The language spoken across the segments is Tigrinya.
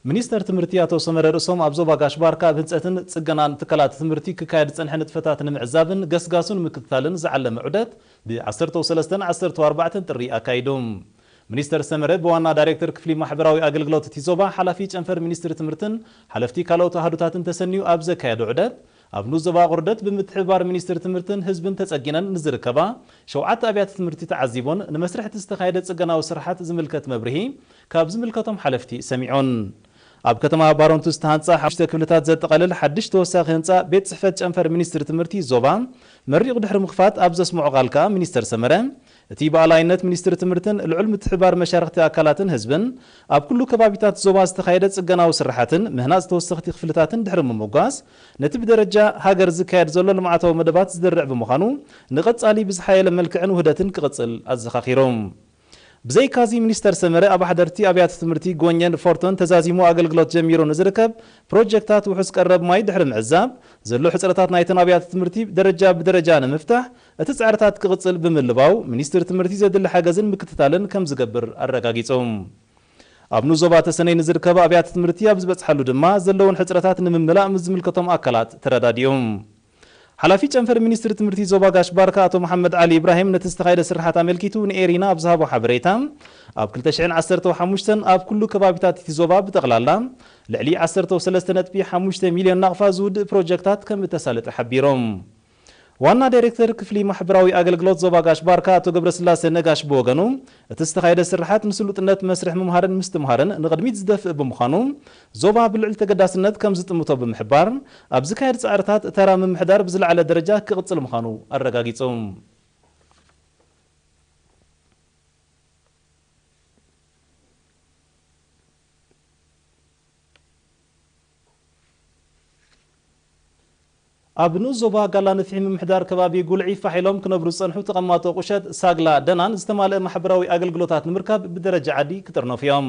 ሚኒስተር ትምህርቲ ኣቶ ሰመረ ርእሶም ኣብ ዞባ ጋሽ ባርካ ኣብ ህንጸትን ጽገናን ትካላት ትምህርቲ ክካየድ ዝጸንሐ ንጥፈታት ንምዕዛብን ገስጋሱ ንምክትታልን ዝዓለመ ዑደት ብ ዓሰርተ ሰለስተን ዓሰርተ ኣርባዕተን ጥሪ ኣካይዱ። ሚኒስተር ሰመረ ብዋና ዳይሬክተር ክፍሊ ማሕበራዊ ኣገልግሎት እቲ ዞባ፣ ሓላፊ ጨንፈር ሚኒስትሪ ትምህርትን ሓለፍቲ ካልኦት ኣሃዱታትን ተሰንዩ ኣብ ዘካየዶ ዑደት፣ ኣብ ንኡስ ዞባ ኣቑርደት ብምትሕብባር ሚኒስትሪ ትምህርትን ህዝብን ተጸጊነን ንዝርከባ ሸውዓተ ኣብያተ ትምህርቲ ተዓዚቦን ንመስርሕ እቲ ዝተኻየደ ጽገናዊ ስራሓት ዝምልከት መብርሂ ካብ ዝምልከቶም ሓለፍቲ ሰሚዑን። ኣብ ከተማ ባረንቱ ዝተሃንጻ ሓሙሽተ ክፍልታት ዘጠቓልል ሓድሽ ተወሳኺ ህንጻ ቤት ጽሕፈት ጨንፈር ሚኒስትሪ ትምህርቲ ዞባ መሪቑ ድሕሪ ምኽፋት ኣብ ዘስምዖ ቃል ከኣ ሚኒስተር ሰመረ፣ እቲ ብኣላይነት ሚኒስትሪ ትምህርትን ልዑል ምትሕብባር መሻርኽቲ ኣካላትን ህዝብን ኣብ ኩሉ ከባቢታት ዞባ ዝተኻየደ ጽገናዊ ስራሓትን ምህናጽ ተወሰኽቲ ክፍልታትን ድሕሪ ምምጓስ፣ ነቲ ብደረጃ ሃገር ዝካየድ ዘሎ ልምዓታዊ መደባት ዝድርዕ ብምዃኑ፣ ንቐጻሊ ብዝሓየለ መልክዕን ውህደትን ክቕጽል ኣዘኻኺሮም። ብዘይካዚ ሚኒስተር ሰመረ ኣብ ሓደርቲ ኣብያተ ትምህርቲ ጎኘን ፎርቶን ተዛዚሙ ኣገልግሎት ጀሚሩ ንዝርከብ ፕሮጀክታት ውሑስ ቀረብ ማይ ድሕሪ ምዕዛብ፣ ዘሎ ሕጽረታት ናይተን ኣብያተ ትምህርቲ ደረጃ ብደረጃ ንምፍታሕ እቲ ጻዕርታት ክቕጽል ብምልባው፣ ሚኒስትሪ ትምህርቲ ዘድሊ ሓገዝን ምክትታልን ከም ዝገብር ኣረጋጊጹ። ኣብ ንኡስ ዞባ ተሰነይ ንዝርከባ ኣብያተ ትምህርቲ ኣብ ዝበጽሓሉ ድማ ዘለውን ሕጽረታት ንምምላእ ምስ ዝምልከቶም ኣካላት ተረዳዲኡ። ሓላፊ ጨንፈር ሚኒስትሪ ትምህርቲ ዞባ ጋሽ ባርካ ኣቶ መሓመድ ዓሊ ኢብራሂም ነቲ ዝተኻየደ ስርሓት ኣመልኪቱ ንኤሪና ኣብ ዝሃቦ ሓበሬታ፣ ኣብ ክልተ ሽሕን ዓሰርተ ሓሙሽተን ኣብ ኩሉ ከባቢታት እቲ ዞባ ብጠቕላላ ልዕሊ ዓሰርተ ሰለስተ ነጥቢ ሓሙሽተ ሚልዮን ናቕፋ ዝውድእ ፕሮጀክታት ከም እተሳለጠ ሓቢሮም። ዋና ዳይሬክተር ክፍሊ ማሕበራዊ ኣገልግሎት ዞባ ጋሽ ባርካ ኣቶ ገብረስላሴ ነጋሽ ብወገኑ፣ እቲ ዝተኻየደ ስርሓት ንስሉጥነት መስርሕ ምምሃርን ምስትምሃርን ንቕድሚት ዝደፍእ ብምዃኑ፣ ዞባ ብልዑል ተገዳስነት ከም ዝጥምቶ ብምሕባር፣ ኣብ ዝካየድ ጻዕርታት ተራ ምምሕዳር ብዝለዓለ ደረጃ ክቕጽል ምዃኑ ኣረጋጊጹ። ኣብ ንኡስ ዞባ ጋላ ንፍሒ ምምሕዳር ከባቢ ጉልዒ ፋሕ ኢሎም ክነብሩ ዝጸንሑ ተቐማጦ ቁሸት ሳግላ ደናን ዝተማልአ ማሕበራዊ ኣገልግሎታት ንምርካብ ብደረጃ ዓዲ ክጥርነፉ እዮም።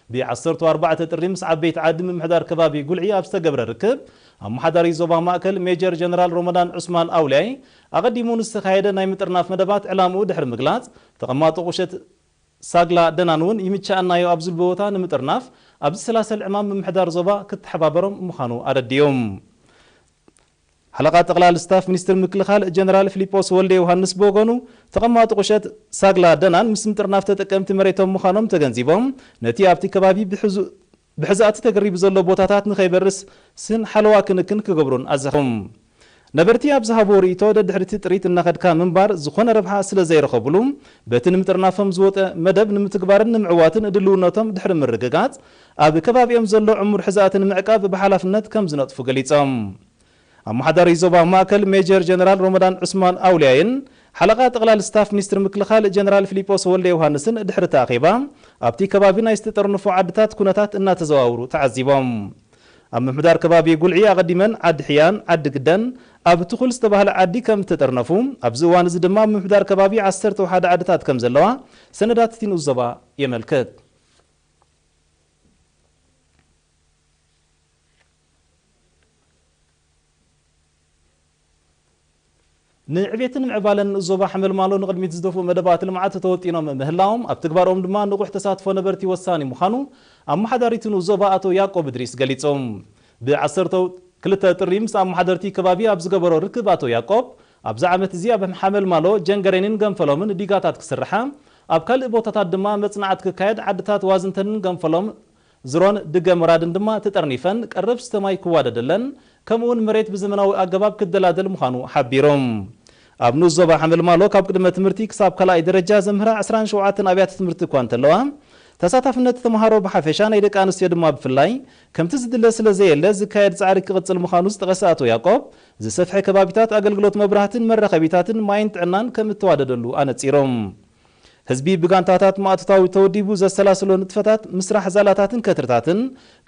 ብ ዓሰርተ ኣርባዕተ ጥሪ ምስ ዓበይቲ ዓዲ ምምሕዳር ከባቢ ጉልዒ ኣብ ዝተገብረ ርክብ፣ ኣመሓዳሪ ዞባ ማእከል ሜጀር ጀነራል ሮመዳን ዑስማን ኣውልያይ፣ ኣቐዲሙ ንዝተኻየደ ናይ ምጥርናፍ መደባት ዕላምኡ ድሕሪ ምግላጽ፣ ተቐማጦ ቁሸት ሳግላ ደናን እውን ይምቻኣናዮ ኣብ ዝብልዎ ቦታ ንምጥርናፍ ኣብዚ ሰላሰል ዕማም ምምሕዳር ዞባ ክተሓባበሮም ምዃኑ ኣረዲኦም። ሓለቓ ጠቕላል ስታፍ ሚኒስትር ምክልኻል ጀነራል ፊሊጶስ ወልደ ዮሃንስ ብወገኑ፣ ተቐማጦ ቁሸት ሳግላ ደናን ምስ ምጥርናፍ ተጠቀምቲ መሬቶም ምዃኖም ተገንዚቦም፣ ነቲ ኣብቲ ከባቢ ብሕዙ-፣ ብሕዛእቲ ተገሪቡ ዘሎ ቦታታት ንኸይበርስ ስን ሓለዋ ክንክን ክገብሩን ኣዘኹም። ነበርቲ ኣብ ዝሃብዎ ርእይቶ፣ ደድሕሪ እቲ ጥሪት እናኸድካ ምንባር ዝኾነ ረብሓ ስለ ዘይረኸብሉ፣ በቲ ንምጥርናፎም ዝወጠ መደብ ንምትግባርን ንምዕዋትን ድልውነቶም ድሕሪ ምርግጋጽ፣ ኣብ ከባቢኦም ዘሎ ዕሙር ሕዛእቲ ንምዕቃብ ብሓላፍነት ከም ዝነጥፉ ገሊጾም። ኣመሓዳሪ ዞባ ማእከል ሜጀር ጀነራል ሮመዳን ዑስማን ኣውልያይን ሓለቓ ጠቕላል ስታፍ ሚኒስትሪ ምክልኻል ጀነራል ፊሊጶስ ወልደ ዮሃንስን ድሕሪ እቲ ኣኼባ ኣብቲ ከባቢ ናይ ዝተጠርነፉ ዓድታት ኩነታት እናተዘዋወሩ ተዓዚቦም። ኣብ ምምሕዳር ከባቢ ጉልዒ ኣቐዲመን ዓዲ ሕያን ዓዲ ግደን ኣብ ትኹል ዝተባህለ ዓዲ ከም እተጠርነፉ፣ ኣብዚ እዋን እዚ ድማ ኣብ ምምሕዳር ከባቢ ዓሰርተ ሓደ ዓድታት ከም ዘለዋ ሰነዳት እቲ ንኡስ ዞባ የመልክት። ንዕቤትን ምዕባለን ዞባ ሓመልማሎ ንቕድሚት ዝደፍኡ መደባት ልምዓት ተወጢኖም ምህላዎም፣ ኣብ ትግባርኦም ድማ ንቑሕ ተሳትፎ ነበርቲ ወሳኒ ምዃኑ ኣመሓዳሪ እቲ ንኡስ ዞባ ኣቶ ያዕቆብ እድሪስ ገሊጾም። ብ ዓሰርተ ክልተ ጥሪ ምስ ኣመሓደርቲ ከባቢ ኣብ ዝገበሮ ርክብ ኣቶ ያዕቆብ፣ ኣብዚ ዓመት እዚ ኣብ ሓመልማሎ ጀንገሬንን ገንፈሎምን ዲጋታት ክስርሓ፣ ኣብ ካልእ ቦታታት ድማ መጽናዕቲ ክካየድ ዓድታት ዋዝንተንን ገንፈሎም ዝሮን ድገ ምራድን ድማ ተጠርኒፈን ቀረብ ስተ ማይ ክዋደደለን፣ ከምኡውን መሬት ብዘመናዊ ኣገባብ ክደላደል ምዃኑ ሓቢሮም። ኣብ ንኡስ ዞባ ሓመልማሎ ካብ ቅድመ ትምህርቲ ክሳብ ካልኣይ ደረጃ ዘምህራ ዕስራን ሸውዓተን ኣብያተ ትምህርቲ እኳ እንተለዋ፣ ተሳታፍነት ተምሃሮ ብሓፈሻ ናይ ደቂ ኣንስትዮ ድማ ብፍላይ ከምቲ ዝድለ ስለ ዘየለ ዝካየድ ጻዕሪ ክቕጽል ምዃኑ ዝጠቐሰ ኣቶ ያዕቆብ፣ ዝሰፍሐ ከባቢታት ኣገልግሎት መብራህትን መራኸቢታትን ማይን ጥዕናን ከም እተዋደደሉ ኣነጺሮም። ህዝቢ ብጋንታታት ማእቶታዊ ተወዲቡ ዘሰላስሎ ንጥፈታት ምስራሕ ዛላታትን ከትርታትን፣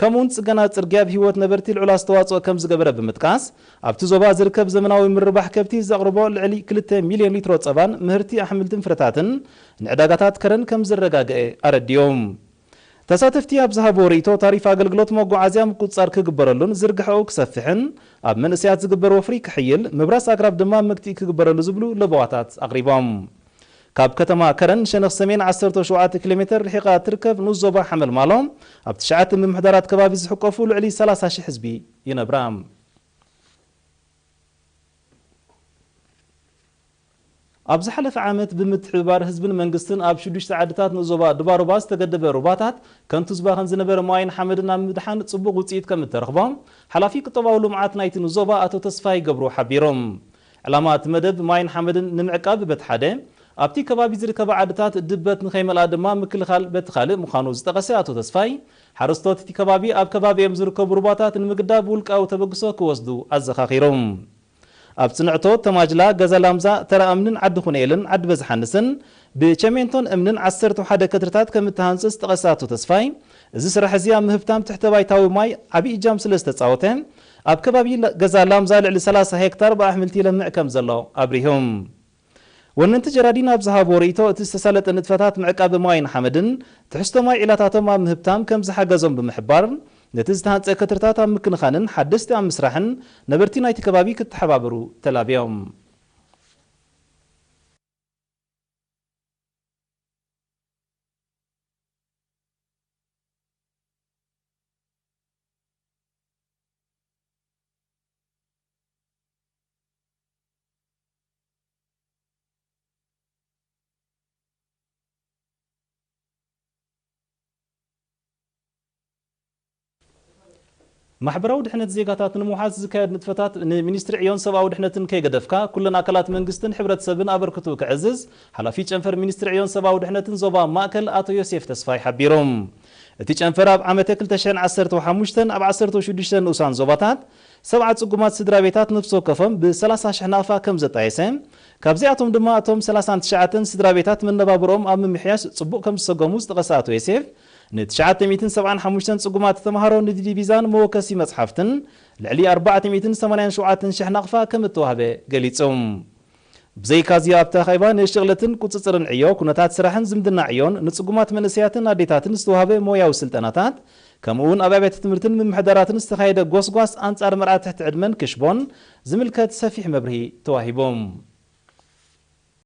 ከምኡውን ጽገና ጽርግያ ኣብ ህይወት ነበርቲ ልዑል ኣስተዋጽኦ ከም ዝገበረ ብምጥቃስ፣ ኣብቲ ዞባ ዝርከብ ዘመናዊ ምርባሕ ከብቲ ዘቕርቦ ልዕሊ ክልተ ሚልዮን ሊትሮ ጸባን ምህርቲ ኣሕምልትን ፍረታትን ንዕዳጋታት ከረን ከም ዘረጋግአ ኣረዲኦም። ተሳተፍቲ ኣብ ዝሃብዎ ርእይቶ፣ ታሪፍ ኣገልግሎት መጓዓዝያ ምቁጽጻር ክግበረሉን ዝርግሐኡ ክሰፍሕን፣ ኣብ መንእሰያት ዝግበር ወፍሪ ክሕይል፣ ምብራስ ኣግራብ ድማ መግትኢ ክግበረሉ ዝብሉ ለበዋታት ኣቕሪቦም። ካብ ከተማ ከረን ሸነኽ ሰሜን ዓሰርተ ሸውዓተ ኪሎ ሜተር ርሒቓ ትርከብ ንኡስ ዞባ ሓመልማሎ፣ ኣብ ትሽዓተ ምምሕዳራት ከባቢ ዝሕቆፉ ልዕሊ ሰላሳ ሽሕ ህዝቢ ይነብራ። ኣብ ዝሓለፈ ዓመት ብምትሕብባር ህዝብን መንግስትን ኣብ ሽዱሽተ ዓድታት ንኡስ ዞባ ድባሩባ ዝተገደበ ሩባታት ከንቱ ዝባኸን ዝነበረ ማይን ሓመድን ኣብ ምድሓን ጽቡቕ ውጽኢት ከም እተረኽቦ ሓላፊ ቁጠባዊ ልምዓት ናይቲ ንኡስ ዞባ ኣቶ ተስፋይ ገብሩ ሓቢሮም። ዕላማ እቲ መደብ ማይን ሓመድን ንምዕቃብ በቲ ሓደ፣ ኣብቲ ከባቢ ዝርከባ ዓድታት ድበት ንኸይመልኣ ድማ ምክልኻል በቲ ካልእ ምዃኑ ዝጠቐሰ ኣቶ ተስፋይ፣ ሓረስቶት እቲ ከባቢ ኣብ ከባቢኦም ዝርከቡ ሩባታት ንምግዳብ ውልቃዊ ተበግሶ ክወስዱ ኣዘኻኺሮም። ኣብ ጽንዕቶ፣ ተማጅላ፣ ገዛ ላምዛ፣ ተራ እምንን ዓዲ ኩንኤልን ዓዲ በዝሓንስን ብቸሜንቶን እምንን ዓሰርተ ሓደ ከትርታት ከም እተሃንጹ ዝጠቐሰ ኣቶ ተስፋይ፣ እዚ ስራሕ እዚ ኣብ ምህብታም ትሕተ ባይታዊ ማይ ዓቢ እጃም ስለ ዝተጻወተ፣ ኣብ ከባቢ ለ-፣ ገዛ ላምዛ ልዕሊ ሰላሳ ሄክታር ብኣሕምልቲ ይለምዕ ከም ዘሎ ኣብሪሆም። ወነንቲ ጀራዲን ኣብ ዝሃብዎ ርእይቶ፣ እቲ ዝተሳለጠ ንጥፈታት ምዕቃብ ማይን ሓመድን ትሕዝቶ ማይ ዒላታቶም ኣብ ምህብታም ከም ዝሓገዞም ብምሕባር፣ ነቲ ዝተሃንጸ ከትርታት ኣብ ምክንኻንን ሓደስቲ ኣብ ምስራሕን ነበርቲ ናይቲ ከባቢ ክተሓባበሩ ተላብዮም። ማሕበራዊ ድሕነት ዜጋታት ንምውሓስ ዝካየድ ንጥፈታት ንሚኒስትሪ ዕዮን ሰብኣዊ ድሕነትን ከይገደፍካ ኩለን ኣካላት መንግስትን ሕብረተሰብን ኣበርክትኡ ከዕዝዝ ሓላፊ ጨንፈር ሚኒስትሪ ዕዮን ሰብኣዊ ድሕነትን ዞባ ማእከል ኣቶ ዮሴፍ ተስፋይ ሓቢሮም። እቲ ጨንፈር ኣብ ዓመተ ክልተ ሽሕን ዓሰርተ ሓሙሽተን ኣብ ዓሰርተ ሽዱሽተ ንኡሳን ዞባታት ሰብዓ ጽጉማት ስድራ ቤታት ነፍሲ ወከፎም ብ ሰላሳ ሽሕ ናቕፋ ከም ዘጣየሰ፣ ካብዚኣቶም ድማ እቶም ሰላሳን ትሽዓተን ስድራ ቤታት መነባብሮኦም ኣብ ምምሕያሽ ጽቡቕ ከም ዝሰገሙ ዝጠቐሰ ኣቶ ዮሴፍ፣ ንትሽዓተ ሚእትን ሰብዓን ሓሙሽተን ጽጉማት ተምሃሮ ንዲዲ ቪዛን መወከሲ መጽሓፍትን ልዕሊ ኣርባዕተ ሚእትን ሰማንያን ሸውዓተን ሽሕ ናቕፋ ከም እተዋህበ ገሊጹ። ብዘይካዚ ኣብቲ ኣኼባ ንሽቕለትን ቁጽጽርን ዕዮ፣ ኩነታት ስራሕን ዝምድና ዕዮን ንጽጉማት መንእሰያትን ኣዴታትን ዝተዋህበ ሞያዊ ስልጠናታት፣ ከምኡ እውን ኣብ ኣብያተ ትምህርትን ምምሕዳራትን ዝተኻየደ ጎስጓስ ኣንጻር መርዓ ትሕቲ ዕድመን ክሽቦን ዝምልከት ሰፊሕ መብርሂ ተዋሂቡ።